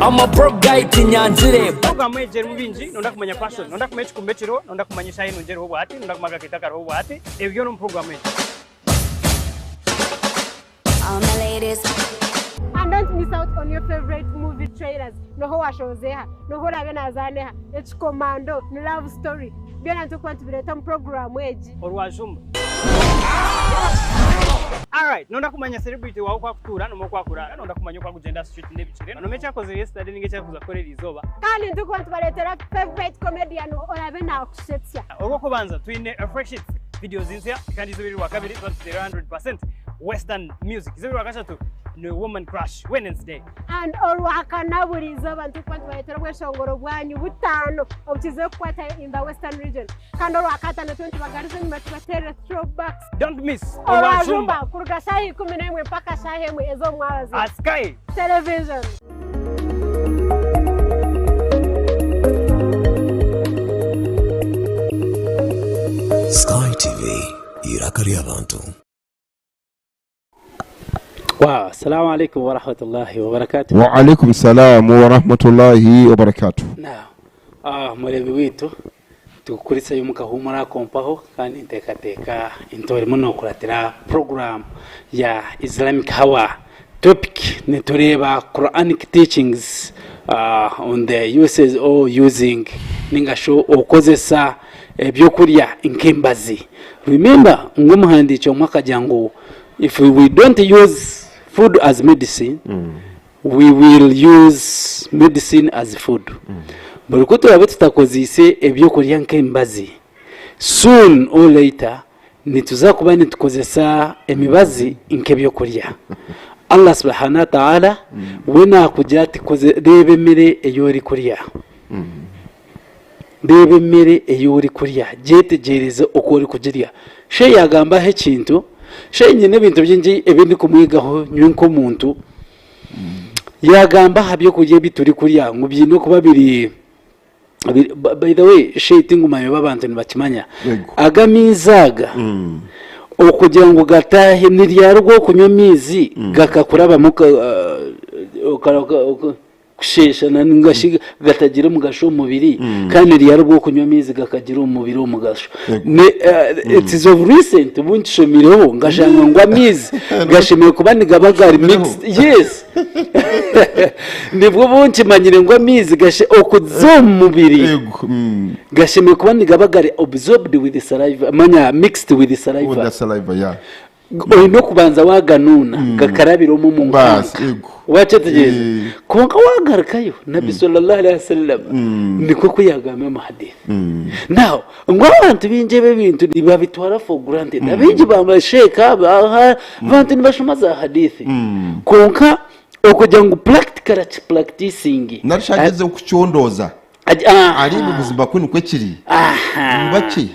I'm a broke guy tinyangire Program egi erimu bingi, nonda kumanya fashion, nonda kumanya ekikumba ekiriho, nonda kumanya eshaaha enungi eriho obwahati, nonda kumanya akakeito akariho obwahati, ebyo byona omu program egi. All my ladies. And don't miss out on your favorite movie trailers. Noho washozeha, noho orabe nazaneha, ekikomando, ni love story. Byona nitukuba nitubireeta omu puroguraamu egi. Orwajumba. Alright, nonda kumanya celebrity wawe oku akutuura, nomanya oku akuraara, nonda kumanya oku akugyenda aha street n'ebikire, nomanya eki akozire yesterday ninga eki arikuza kukora eriizooba. Kandi nitukuba nitubareetera favorite comedian orabe nakushetsya. Orw'okubanza twine Fresh Hits, videos nsya kandi izooba eri Rwakabiri tuba nituteera 100% Western music. Izooba Rwakashatu ni Woman Crush Wednesday. And Orwakana buri izooba nitukuba nitubareetera obweshongoro bwanyu butaano obukizire kukwatayo in the Western region. Kandi Orwakataano tube nitubagariza enyima tubateerere throwbacks. Don't miss Orwajumba kuruga shaaha 11 mpaka shaaha emwe ez'omwabazyo. At Sky Television. Sky TV, eiraka ry'abantu. Wow, assalamu alaikum warahmatullahi wabarakatuh. Wa alaikum salam wa rahmatullahi wa barakatuh. Now, ah, murebi witu tukurisayo omukahuumura akompaho kandi nteekateeka nti orimu nookuratira program ya Islamic Hour topic nitureeba Quranic teachings uh, on the uses or using ninga shi okozesa ebyokurya nk'embazi. Remember ngu omuhandiiki omwe akagira ngu If we don't use food as medicine, we will use medicine as food. Buri ku turaabe tutakozeise ebyokurya nk'emibazi, soon or later nituza kuba nitukozesa emibazi nk'ebyokurya. Allah subhanahu wa ta'ala we naakugira ati koze reeba emere ei orikurya. Reeba emere ei orikurya, gyetegyereze oku orikugirya. Sheikh yaagambaho ekintu, Sheikh nyine ebintu bingi ebi ndikumwigaho nyowe nk'omuntu. Yaagamba aha by'okurya ebi turikurya ngu biine kuba biri, by the way Sheikh tingumanya oba abantu nibakimanya, aga amaizi aga okugira ngu gataahe ni ryari obu orikunywa amaizi gakakurabamu kusheeshana ninga shi gatagira omugasho omu mubiri kandi ryari obw'okunywa amaizi gakagira omu mubiri omugasho. Ne, eh, it is of recent obu nkishomireho ngashanga ngu amaizi gashemereire kuba nigaba gari mixed. Yes. Nibwo obu nkimanyire ngu amaizi gashe okuza omu mubiri gashemereire kuba nigaba gari absorbed with saliva, manya mixed with saliva. With the saliva, yeah. Oine okubanza waaganuuna gakarabira omu omu Baasi, nkanka. ego. Waakyetegereza? Eh. Kwonka waagarukayo, Nabbi sallallahu alaihi wasallam nikwo ku yaagambire omu hadiith. Now, ngu abantu baingi ebi ebintu nibabitwara for granted. Abaingi ba sheikh, aha, abantu nibashoma za hadiith. Kwonka okugira ngu practically akipracticinge. Nari shi agyezeho kukyondooza. Aha. Areebe buzima ku nikwo kiri. Aha. Ni bakye.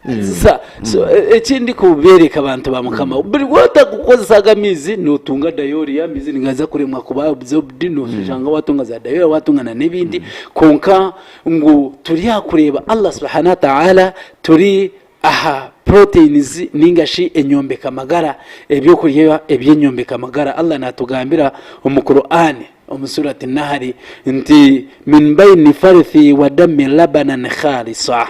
Eh. Sa, so, eki ndikubeereka abantu ba Mukama, buri w'otakukozesa aga amaizi nootunga diarrhea, amaizi nigaza kuremwa kuba absorbed, nooshanga waatunga za diarrhea, waatunga na n'ebindi, kwonka ngu turi aha kureeba Allah subhanahu wa ta'ala turi aha proteins ninga shi enyombeka magara, ebyokurya eby'enyombeka magara. Allah naatugambira omu Qur'an omu Surat Nahali nti, Min baini farthi wa dami labanan khalisa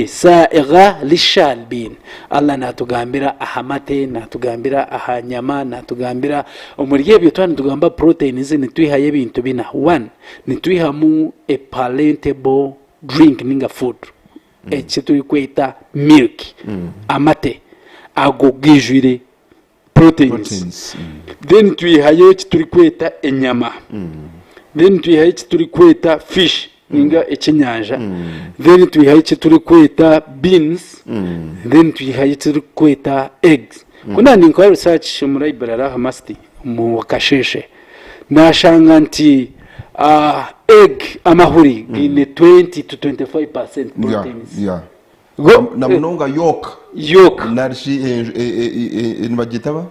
saigha lisharibin. Allah naatugambira aha mate, naatugambira aha nyama, naatugambira omuri ebyo twaba nitugamba proteins nitwihayo ebintu bina. One, nitwihamu a palatable drink ninga food. Eki turikweta milk, amate ago gaijwire proteins. Then twihayo eki turikweta enyama, then twihayo eki turikweta fish ninga ekyenyanja, then twihayo eki turikweta beans, then twihayo eki turikweta eggs. Ku naaba ninkora research omu library aha Masti omu kasheeshe, Naashanga nti egg, amahuri, gaine 20 to 25 percent proteins. Yeah, yeah. Go- Na munonga yolk. Yolk. Nari shi enju- e- e- e- e- nibagyeta ba?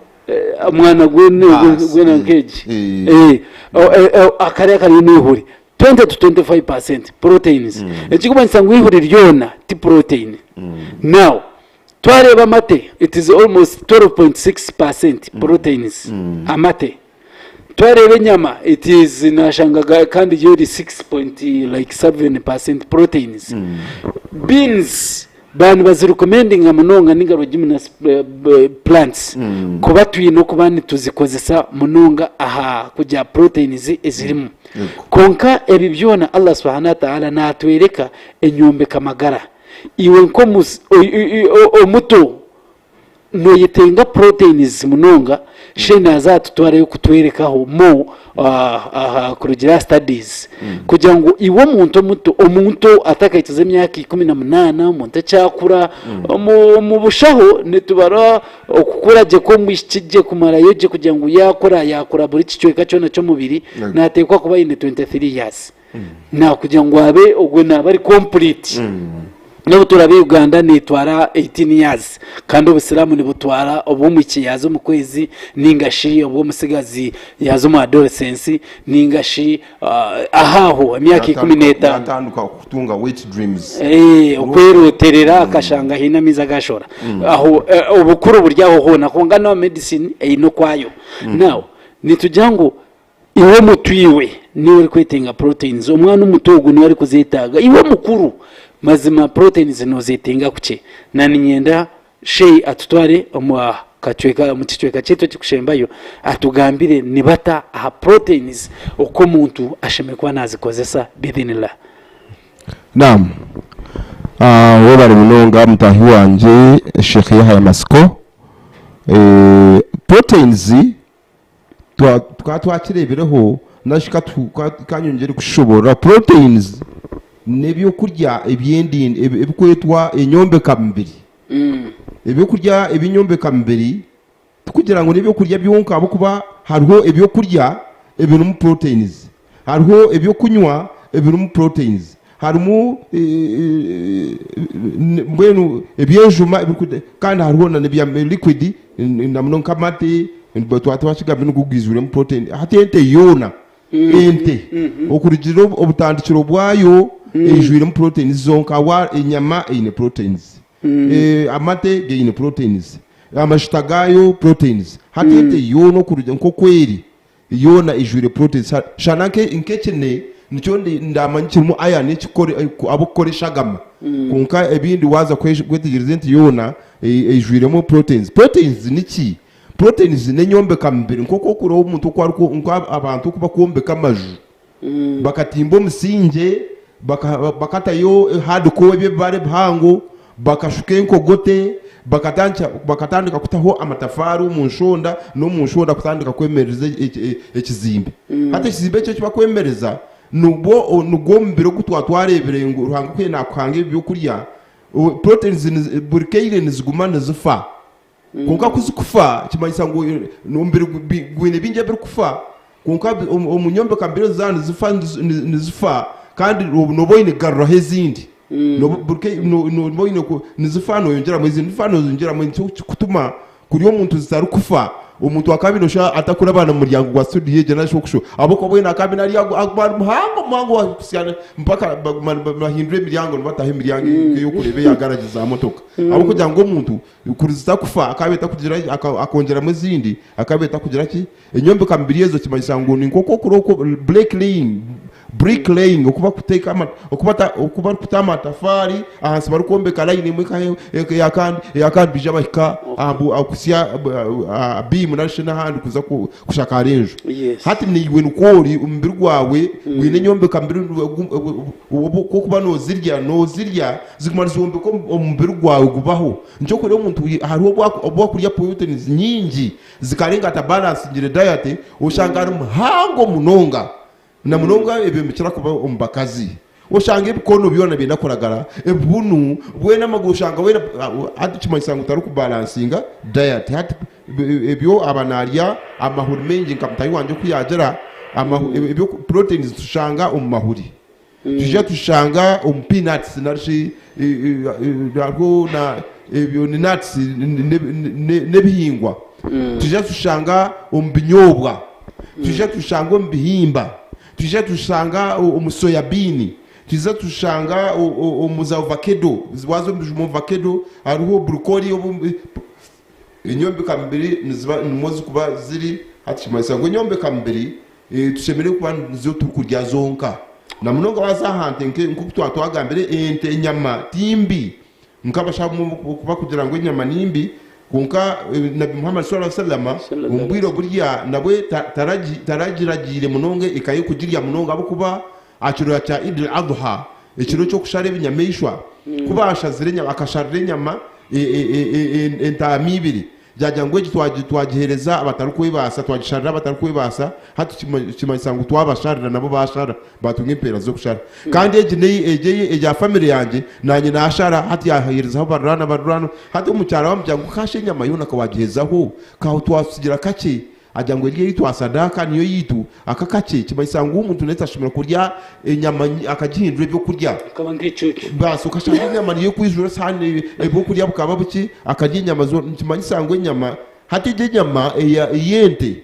Omwana gwene Baasi. gwena nk'egi. Eh. Eh, o- eh, eh, akariya kariyo n'eihuri 20 to 25 percent proteins. Ekirikumanyisa ngu eihuri ryona ti protein. Now, twareeba amate, it is almost 12.6 percent proteins, amate. Twareeba enyama it is nashanga ga- kandi yo eri 6 point like 7 percent proteins. Beans ba nibazirecommendinga munonga ninga leguminous eh, b- plants kuba twine okuba nituzikozesa munonga aha kugira proteins ezirimu. Kwonka ebi byona Allah subhanahu wa ta'ala natwereka enyombeka magara. Iwe nk'omus- o- i- i- o- omuto Noyetenga proteins munonga, she naza atutwareyo kutwerekaho more aha kurugira aha studies kugira ngu iwe omuntu omuto, omuntu atakahikize emyaka 18, omuntu akyakura, omu bushaho nitubara okukura gye kw'omwishiki gye kumarayo gye kugira ngu yakura, yakura buri kicweka kyona ky'omubiri, natekwa kuba aine 23 years. Nakugira ngu abe ogwe naba ari complete. N'obu turaabe Uganda neetwara 18 years kandi obusiraamu nibutwara obu omwishiki yaaza omu kwezi nainga shi obu omutsigazi yaaza omu adolescence nainga shi aho aho emyaka 15. Yatandika kutunga wet dreams. Okweroterera akashanga haine amaizi agashora. Aho obukuru buri aho hoona kwonka naho medicine eine okwayo. Now nitugira ngu Iwe omuto iwe niiwe orikwetenga proteins, omwana omuto ogwo niwe arikuzetaaga. Iwe omukuru mazima proteins nozetenga kukye. Na niinyenda Shei atutware omu kacweka omu kicweka kyaitu ekirikushembayo atugambire nibata aha proteins oku omuntu ashemereire kuba nazikozesa bidhinillah. Naam. Webare munonga mutaahi wangye Sheikh Yahaya Matsiko. Proteins Tukaba twakireebireho nari shi ka nyongyere kushoboorora, proteins n'ebyokurya ebirikwetwa enyombekamubiri. Ebyokurya eby'enyombekamubiri tikugira ngu n'ebyokurya byonka ahabw'okuba hariho ebyokurya ebirimu proteins, hariho ebyokunywa ebirimu proteins, harimu mbwenu eby'enjuma kandi hariho na n'ebya liquid na munonga nk'amate twaba twakigamba nigo gaijwiremu protein. Hati ente yoona, ente okurugiirira obutandikiro bwayo eijwiremu proteins zonka ahabwa enyama eine proteins, amate gaine proteins, amajuta gaayo proteins. Hati ente yoona okurugiirira nk'oku eri Yoona eijwire proteins. Shana nk'ekine nikyo ndamanya kirimu iron ahabw'okukora eshagama. Kwonka ebindi waaza kwetegyereza ente yoona eijwiremu proteins. Proteins niki? Proteins n'enyombekamubiri nk'oku orikureeba omuntu oku ariku nk'abantu oku barikwombeka amaju. Bakatimba omusingye, bakatayo hard core eby'ebibaare bihango, bakashuka enkogote, bakatandika kutaho amatafaari omu nshonda n'omu nshonda kutandika kwemereza ekizimbe. Hati ekizimbe ekyo eki barikwemereza nigwo omubiri ogu twaba twareebire ngu Ruhanga ku yaakuhanga ebi byokurya, proteins buri kaire niziguma nizifa. Kwonka ku zikufa kimanyisa ngu omubiri gwine bingi ebirikufa kwonka omu nyombeka mbiri ezo zaaba nizifa nizifa kandi nooba oine kugaruraho ezindi. Nooba oine nizifa nooyongyeramu ezindi nizifa nooyongyeramu ezindi. Nikyo kirikutuma kuri omuntu zitarikufa omuntu akaba aine atakurabana omu muryango gwa studio egyo nari shi okushoha ahabw'okuba mbwenu akaba aine ari ari muhango muhango mpaka baguma nibahindura emiryango nibataho emiryango ey'okureeba eya garagi za motoka ahabw'okugira ngu omuntu Kuri zitakufa akaba etakugira akongyeramu ezindi akaba etakugira ki enyombeka mibiri ezo kimanyisa ngu ni nk'oku okuri okwo break laying brick laying oku bakuteeka ama oku bata oku barikuta amatafaari ahansi barikwombeka layini emwe ekaha eyakandi eyakandi baija bahika aha bu aha kuhitsya aha biimu nari shi n'ahandi kuza kushakaara enju. Yes. Hati naiwe nikwo ori omubiri gwawe gwine enyombeka mibiri obu okuba noozirya noozirya Ziguma nizombeka omubiri gwawe gubaho. Nikyo orikureeba omuntu hariho obu akurya proteins nyingi zikarenga atabalansingire diet oshanga ari muhango munonga. Na munonga ebyo nibikira kuba omu bakazi. Oshanga ebikono byona byenda kuragara, ebibunu, bwena amaguru oshanga weena hati nikimanyisa ngu tarikubalansinga diet. Hati ebyo aba naarya amahuri maingi nka mutaahi wangye oku yaagira, proteins nitushanga omu mahuri. Twija tushanga omu peanuts nari shi hariho na ebyo ni nuts n'ebihingwa. Twija tushanga omu binyoobwa. Twija tushanga omu bihimba. Twija tushanga omu soya bean. Twija tushanga omu za ovakedo. Waaza omu bijuma ovakedo hariho burikori. Enyombeka mubiri niziba nimwo zikuba ziri hati kimanyisa ngu enyombeka mubiri tushemereire kuba nizo turikurya zonka na munonga waza aha nte nk'oku twaba twagambire ente enyama ti mbi nk'abashaho abamwe oku barikugira ngu enyama ni mbi kwonka Nabbi Muhammad swalla sallama omu bwire oburya nabwe taragiragiire munonga eka ye kugirya munonga ahabw'okuba aha kiro kya Eid al-Adha ekiro ky'okushara ebinyamaishwa ku baashazire enyama akasharira enyama entaama ibiri Yaagira ngu egi twagiheereza abatarikwebaasa, twagisharira abatarikwebaasa, hati kimanyisa ngu twabasharira nabo baashara, baatunga empeera z'okushara. Kandi egi egi eya famire yangye, naanye naashara, hati yaaheerezaho baruraanwa, baruraanwa. Hati omukyara waamugira ngu kaasha enyama yoona ka waagiheezaho, ka twasigira kakye. Agira ngu eri ei twasadaaka niyo yaitu, aka kakye, kimanyisa ngu omuntu nawe tashemereire kurya enyama akagihindura ebyokurya. Ekaba nk'ecuucu. Baasi okashanga enyama niyo ekwijura esahaani ebyokurya bukaba bukye, akarya enyama zoona. Nikimanyisa ngu enyama, hati egyo enyama ey'ente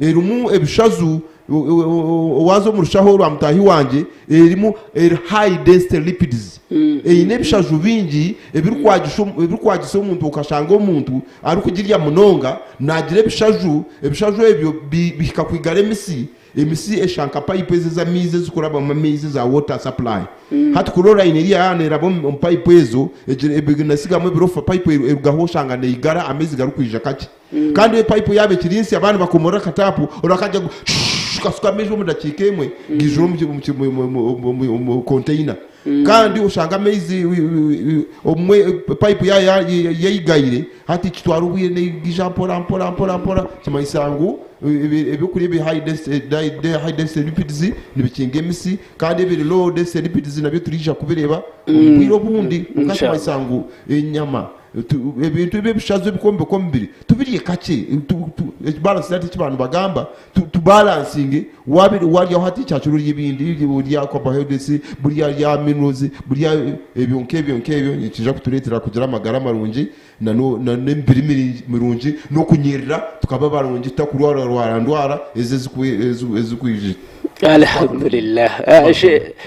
erimu ebishazu, waaza omu rushaho rwa mutaahi wangye, erimu eri high density lipids, eine ebishaju bingi ebirikwagisa omuntu okashanga omuntu arikugirya munonga naagira ebishaju, ebishaju ebyo bihika kwigara emisi, emisi eshusha nka payipu ezi ez'amaizi ezikurabamu amaizi eza water supply. Hati chlorine eri yaaba neeraba omu payipu ezo neesigamu ebirofa, payipu erugaho oshanga neigara amaizi garikwija kakye. Kandi epayipu yaaba ekiri nsya baaba nibakomorora akataapu oraba kagira ngu shuu kasuka amaizi omu dakiika emwe gaijura omu konteyina. Kandi oshanga amaizi obumwe payipu yaaba yaigaire hati kitwara obwire neija mpora mpora mpora mpora kimanyisa ngu ebyokurya ebiri high density lipids nibikinga emisi kandi ebiri low density lipids nabyo turiija kubireeba omu bwire obundi kwonka kimanyisa ngu enyama Ebintu ebi ebishazo ebikwombeka omubiri tubirye kakye, balance diet eki abantu bagamba, tubalansinge, waryaho hati kyakiro orye ebindi, orya carbohydrates, buriya rya minerals, buriya ebyo nk'ebyo nk'ebyo nikiija kutureetera kugira amagara marungi n'emibiri mirungi n'okunyirira tukaba barungi tutakurwararwara ndwara ezi ezirikwija. Alhamdulillah.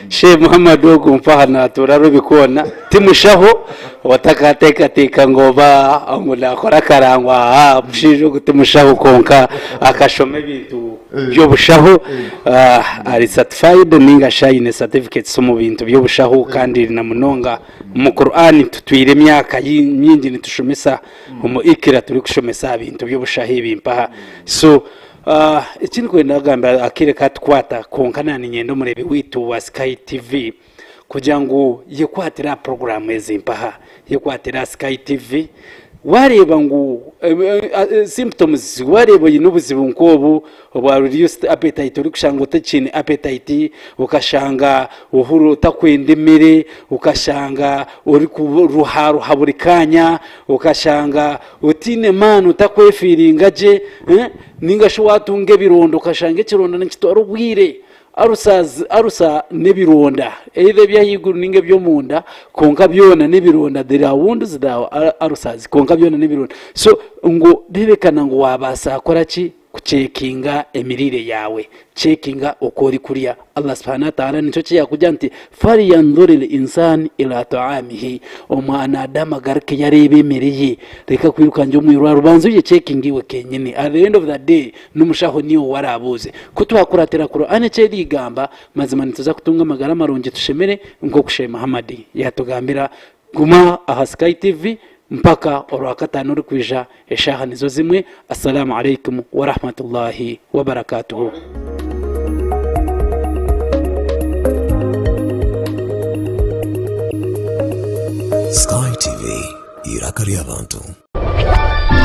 Sheikh Muhammad ogu mpaha natuura Rubikona timushaho otakateekateeka ngu oba ngu nakora akarangwa aa omushaija ogu timushaho kwonka akashoma ebintu by'obushaho ari certified ninga shi aine certificates omu bintu by'obushaho kandi na munonga omu Quran tutwire emyaka mingi nitushomesa omu Iqra turikushomesa aha bintu by'obushaho ebi mpaha so Eki ndikwenda kugamba akaire katukwata kwonka naaba niinyenda omureebi waitu wa Sky TV kugira ngu yekwatire aha puroguraamu ezi mpaha, yekwatire aha Sky TV. Waareeba ngu symptoms waareeba oine obuzibu nk'obu obwa reduced appetite orikushanga otakiine appetite, okashanga ohurira otakwenda emere, okashanga orikuruharuha buri kaanya, okashanga Otaine maani otakwefiiringa gye, nainga shi waatunga ebironda okashanga ekironda nikitwara obwire. Ulcers, ulcer n'ebironda either eby'ahaiguru nainga eby'omunda kwonka byona n'ebironda there are wounds there are ulcers kwonka byona n'ebironda. So ngu reebekana ngu waabaasa kukora ki? Kucekinga emiriire yaawe, cekinga oku orikurya. Allah subhanahu wa ta'ala nikyo eki yaakugira nti, Falyanzuril insan ila ta'amihi, omwana Adamu agaruke yareeba emere ye, reka kwirukangira omu irwariro, banza oyecekinge iwe kenyini, at the end of the day n'omushaho niiwe ou araabuuze. Ku twakuratira Qur'an eki erigamba, mazima nituza kutunga amagara marungi tushemere nk'oku Sheikh Muhammad yaatugambira. Guma aha Sky TV mpaka orwakataano orikwija eshaaha nizo zimwe. Assalamu alaikum warahmatullahi wabarakatuhu. Sky TV, eiraka ry'abantu.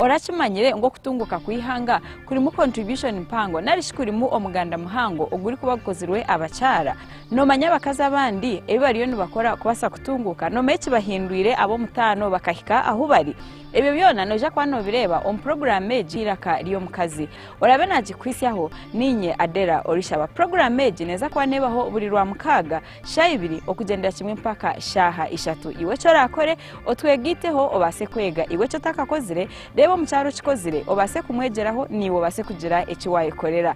Orakimanyire ngu okutunguka kw'eihanga kurimu contribution mpango narishi kurimu omuganda muhango ogurikuba gukozirwe abakyara? Noomanya abakazi abandi ebi bariyo nibakora kubaasa kutunguuka? Noomanya ekibahindwire ab'omutaano bakahika ahu bari? Ebyo byona noija kuba noobireeba omu puroguraamu egi Eiraka ry'Omukazi. Oraabe naagikuhitsyaho, niinye Adela Orishaba. Puroguraamu egi neeza kuba neebaho buri Rwamukaaga shaaha ibiri okugyendera kimwe mpaka shaaha ishatu. Iwe eki oraakore, otwegaiteho obaase kwega. Iwe eki otakakozire, reeba omukyara okikozire obaase kumwegyeraho naiwe obaase kugira eki waayekorera.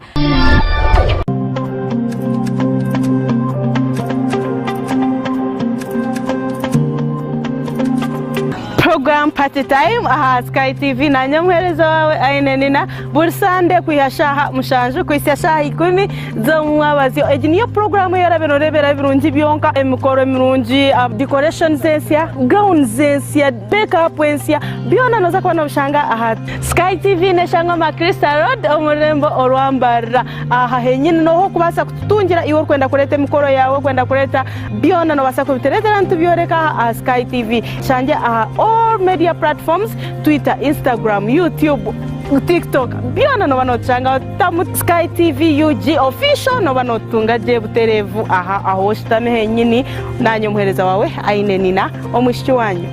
Program Party Time aha Sky TV nanye omuheereza waawe Aine Nina buri Sande kwiha shaaha mushanju kuhitsya shaaha ikumi z'omumwabazyo. Egi niyo puroguraamu ei orabe nooreeberaho ebirungi byonka, emikoro mirungi, decorations ensya, gowns ensya, make up ensya, byona nooza kuba noobishanga aha Sky TV neshangwa aha Crystal Road omu rurembo orwa Mbarara. Aha henyini nooha okubaasa kututungira iwe orikwenda kureeta emikoro yaawe, orikwenda kureeta byona noobaasa kubitureetera nitubyoreka aha aha Sky TV. Shangye aha all media platforms, Twitter, Instagram, YouTube, TikTok byona nooba nootushangaho tamu Sky TV UG official nooba nootutunga gye butereevu aha ahu oshutami henyini. Naanye omuheereza waawe Aine Nina omwishiki waanyu.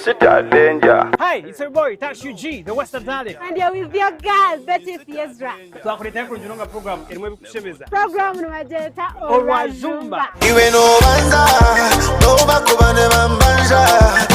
sit a danger. Hi, it's your boy Tash UG, the Western Talent. And you're with your girl, Betty Fiezra. Twakuleetera kurungi nonga program erimu ebikushemeza. Program nibagyeta Orwajumba. Iwe nobanza,